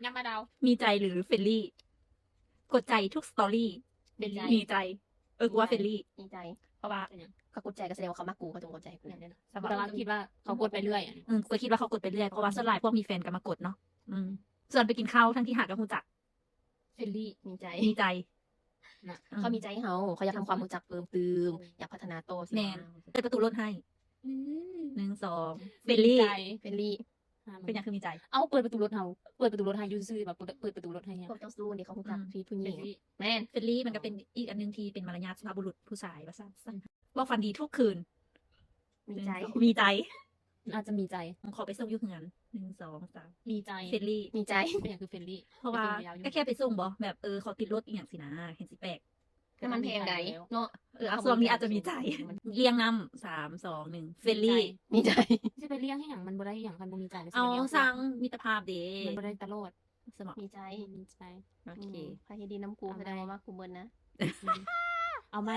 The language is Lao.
ຍັບມາດາວ ມີໃຈ ຫຼື friendly? ກົດໃຈທຸກ story friendly ມີໃຈ. ເອີ ກູວ່າ friendly ມີໃຈ ເພາະວ່າ ເຂົາກົດໃຈກໍສະແດງວ່າເຂົາມັກກູ ເຂົາຈຶ່ງກົດໃຈໃຫ້ກູ ແຕ່ວ່າຄິດວ່າເຂົາກົດໄປເລື້ອຍ. ອືມ ຂ້ອຍຄິດວ່າເຂົາກົດໄປເລື້ອຍ ເພາະວ່າສ່ວນຫຼາຍພວກມີແຟນກໍມາກົດເນາະ. ອືມ ຊວນໄປກິນເຂົ້າທັງທີ່ຫາກໍຮູ້ຈັກ friendly ມີໃຈ ມີໃຈ. ນະ ເຂົາມີໃຈໃຫ້ເຮົາ ເຂົາຢາກທຳຄວາມຮູ້ຈັກເພີ່ມຕື່ມ ຢາກພັດທະນາຕໍ່ຊີ້ນະ. ເປີດປະຕູລົດໃຫ້ ອືມ ໜຶ່ງ ສອງ friendly ເປັນລີ ເປັນຫຍັງຄືມີໃຈ? ເອົາ ເປີດປະຕູລົດເຮົາ ເປີດປະຕູລົດໃຫ້ຢູ່ຊື່ໆ ແບບເປີດປະຕູລົດໃຫ້ ພວກເຈົ້າຊູ້ນີ້ເຂົາຮູ້ຈັກທີ່ຜູ້ຍິງ friendly ແມ່ນ friendly ມັນກໍເປັນອີກອັນໜຶ່ງທີ່ເປັນມາລະຍາດສຸພາບບຸລຸດຜູ້ຊາຍວ່າຊັ້ນ. ເວົ້າຝັນດີທຸກຄືນ. ມີໃຈ ມີໃຈ ອາດຈະມີໃຈ. ຂໍໄປສົ່ງຢູ່ເຮືອນ ໜຶ່ງ ສອງ ສາມ ມີໃຈ friendly ມີໃຈ ເປັນຫຍັງຄື friendly? ເພາະວ່າກໍແຄ່ໄປສົ່ງບໍ່ ແບບ ເອີ ຂໍຕິດລົດອີ່ຫຍັງຊີ້ນະ ເຫັນຊິແປກ. ນ້ຳມັນແພງໃດເນາະ. ເອີ ເອົາ ຊ່ວງນີ້ອາດຈະມີໃຈ. ລຽງນຳ ສາມ ສອງ ໜຶ່ງ friendly ມີໃຈ. ຊິໄປລຽງໃຫ້ຫຍັງ? ມັນບໍ່ໄດ້ຫຍັງ ຄັນບໍ່ມີໃຈ. ເອົາ ສ້າງມິດຕະພາບເດ້ ມັນບໍ່ໄດ້ຕະຫຼອດ. ສະໝໍ ມີໃຈ ມີໃຈ. ໂອເຄ ໃຜເຮັດດີນຳກູ ສະແດງວ່າມັກກູເບິດນະ. ເອົາໃໝ່